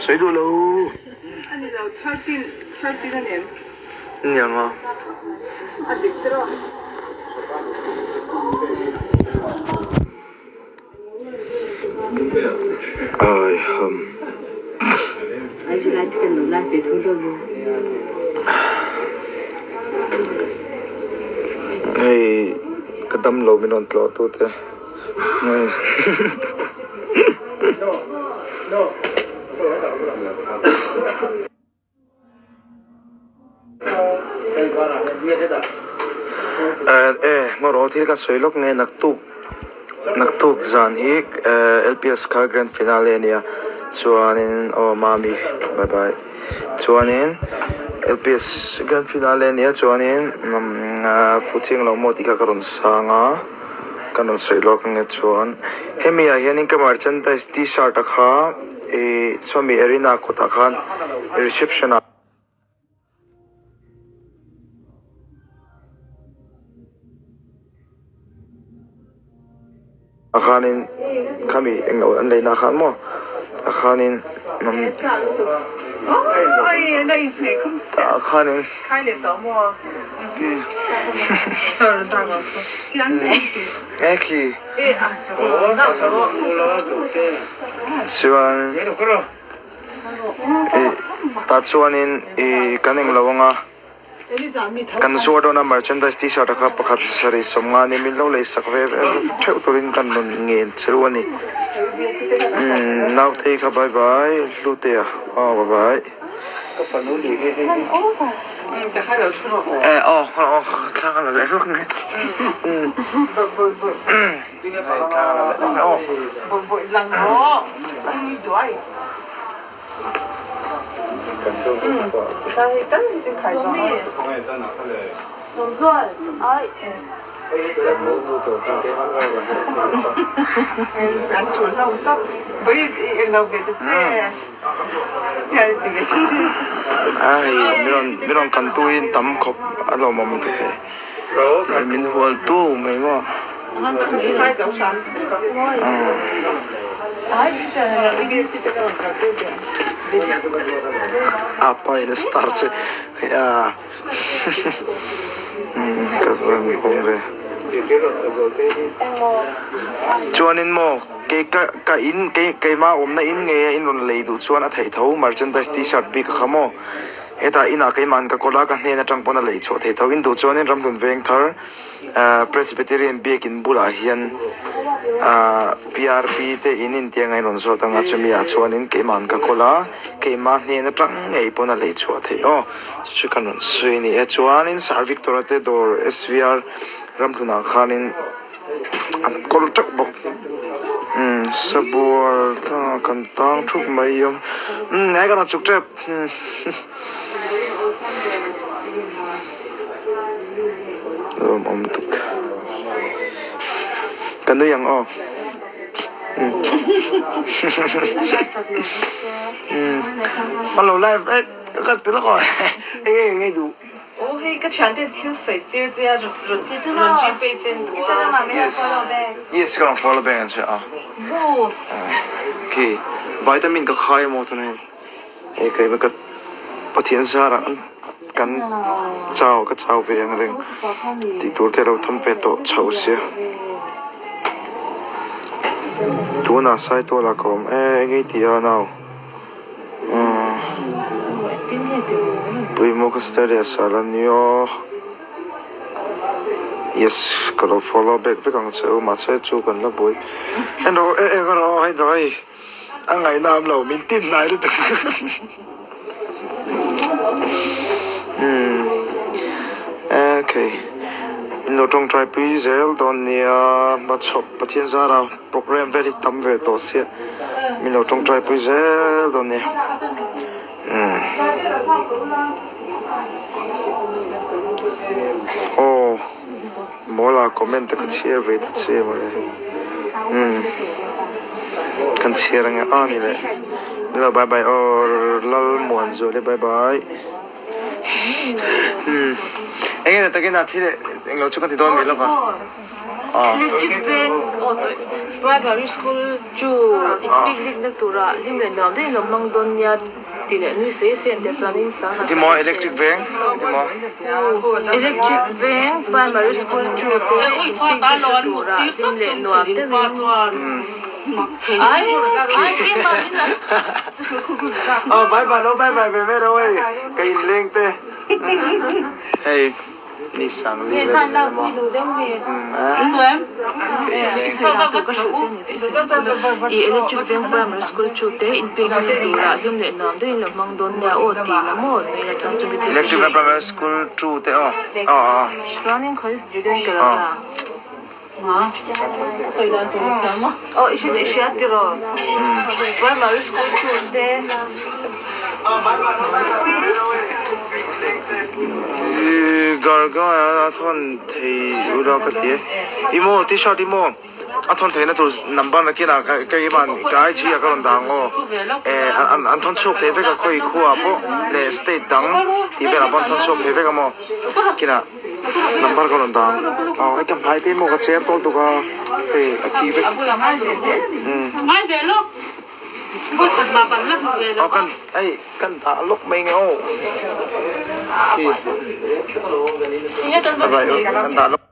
Sawi duh lo. A ni lo, 13, 13 a ni em? Niang a. A dik tiraw? Ai ham. Hei ka dam lo min rawn tlawh tu te. E hmaraw thil ka sawi lawk nge naktuk naktuk zan hi LPS kha grand finale a nia chuanin aw mami bye bye chuanin LPS grand finale a nia chuanin fucheng lo maw tih kha ka rawn sang a ka rawn sawi lawk nge chuan hemi ah hianin ka merchandise tshirt a kha. Ih sawmi arena kawtah khan reception ah. Ah khanin khami englo an leina khan maw ah khanin ah khanin e khi. Chuan ih tah chuanin ih kan englo anga kan zuar dawn a merchandise tshirt a kha pakhat sarih sawmnga nia min lo lei sak ve theuh turin kan rawn ngen che u a ni umm nautei kha bye bye hlutea aw bye bye. Aw aw thla ka la leh hlawk mai Ai min rawn kan tuin tam khawp a lawmawm lutuk hei min hual tu mai maw. Apa in a star che ka rawn hawng ve chuanin maw kei ka ka in kei keimah awmna in ngei a in rawn lei duh chuan a theih tho merchandise tshirt bik a kha maw hetah inah keimahn ka kawl a ka hnen atang pawn a lei chhuah theih tho in duh chuanin ramhlun veng thar ahh Presbyterian biakin bulah hian ahh P_R_P te in intiang a in rawn zawt anga chumi ah chuanin keimahn ka kawl a keimah hnen atang ngei pawn a lei chhuah theih aw chu chu ka rawn sawi a ni e chuanin Sir Victor-a te dawr S_V_R ramhlunah khanin an kawl teuh bawk umm sabual ah kan tang thup mai a umm he ka rawn chhuk tep. Lawmawm tuk. Ka nui ang aw. Hman lo live eh ka ti lawk aw eng eng nge duh. Aw hei ka thian ten thil sawi tir che a rawn rawn gpay che an duh a. Yes yes ka rawn follow back ang che a. Okay vitamin ka khai amaw tunah hian. Hei keimah ka Pathian zarah kan chau ka chau ve ang reng tih tur te a lo tham ve tawh chho sia tunah Saitualah ka awm e eng ei tih a nau umm Puimaw ka status ah la nia yes ka lo follow back vek ang che u mahse chu kan la buai en rawh e en rawh hei rawh hei. A ngaihna awm lo, min tin hnai lutuk. Umm okay min lo tawngtai pui zel dawn nia hmachhawp Pathian zara program vel hi tam ve tawh sia min lo tawngtai pui zel dawn nia umm aw Mawla comment te ka chhiar ve ta che mawle umm kan chhiar ange a ni leh hello bye bye aw Lalmuanzuali bye bye. Hmm. Enge na takin a thil englo chu ka ti dawn mi lawk a. Electric veng aw primary school chu in picnic na tura hlim leh nuam daih in lo hmang dawn nia tih leh nui sei sei an tia chuanin sangha Ti maw electric veng ti maw Electric veng primary school chu te in picnic na tura hlim leh nuam deuhin ai ai keimah min la Aw bye bye lo bye bye ve ve ro hei ka inleng te hei. Mi sang li vel a ni maw? I electric veng primary school chu te in pek na turah hlim leh nuam deuhin lo hmang dawn nia aw ti la maw nui la chuan chumi chu Electric veng primary school chu te aw aw aw. Chuanin khawi video in ka lo la. Aw i hre i hria tiraw primary school chu te. Garga a thawn thei ula ka ti e i maw t-shirt i maw a thawn theihna tur number nakinah ka keimah ka IG ah ka rawn dah ang aw eh an thawn chhuak thei vek a khawi khuaah pawh leh state dang tih velah pawh an thawn chhuak thei vek a maw kinah. Number ka rawn dah ang. Aw hei ka hmai te maw ka chair tawl tuk a hei a ki vek. Aw kan hei kan dah lawk mai nge aw. Khi kan dah lawk.